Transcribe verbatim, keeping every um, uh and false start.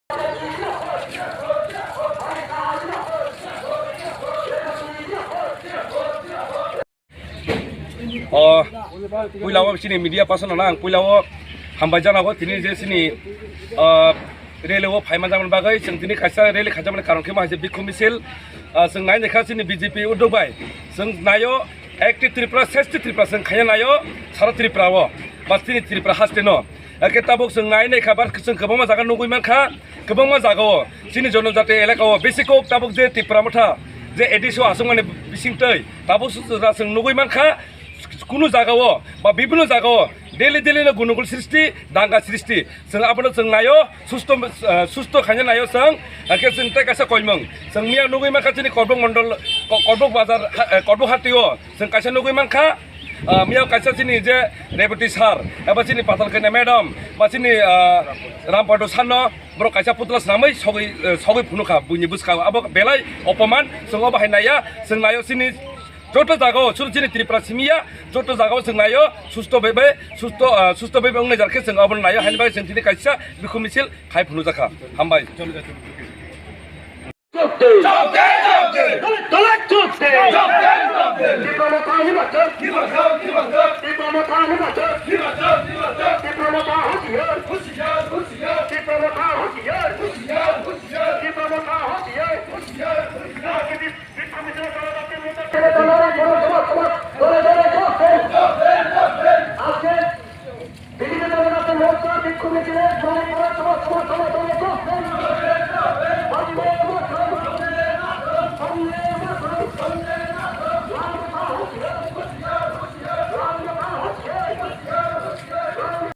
O, puila o chini media person no ang puila o hambai jana go tini je chini, ah, rally o phaima jamani bagwi chwng tini kaisa rally khaijamani karon khe ma hai se bikhu misil, ah, chwng nai naikha chini B J P uddog bai chwng naio ekti Tripura, sesti Tripura chwng khaina naio sara Tripura o ba chini Tripura haste no. Eke tabuk chwng nai naikha ba chwng kwbangma jaga nugwi mankha, kwbangma jaga o chini jonojati elaka o bisi kok tabuk je Tripura motha je A D C o aswkmani bisingtwi tabuk chwng nugwi mankha. Kunu jaga o ba bibhinno jaga o daily daily no gunugul srishti, danga srishti. Chwng abono chwng naio, susto, eh, susto khaina naio chwng. Hake chwng tei kaisa koimung. Chwng miya nugwi mankha chini Korbok Mondol, Ko-, Korbok Bazar, ha-, eh, Korbok Hati o chwng kaisa nugwi mankha. Ah, miya kaisa chini je Rebati sir, eba chini Patal Kanya madam, ba chini, ah, Rampado sir no borok kaisa putla swnamwi sogwi, eh, sogwi phunukha buini bwskango. Abo belai opoman, chwng obo hai naiya, chwng naio chini Joto jagao, suru chini Tripura simi ya, joto jagao chwng naio, susto bebe, susto, ah, susto bebe wngnai jar khe chwng abono naio, haini bagwi chwng tini kaisa bikhu misil khai phunukjakha. Hambai. Chukti. Chukti, chukti. Dole, dole chukti. Chukti, chukti. Tipra Motha Himachal. Himachal, Himachal. Tipra Motha Himachal. Himachal, Himachal. Tipra Motha hushiyar. Hushiyar, hushiyar. Tipra Motha hushiyar. Hushiyar, hushiyar. Tipra Motha hushiyar. Hushiyar, hushiyar.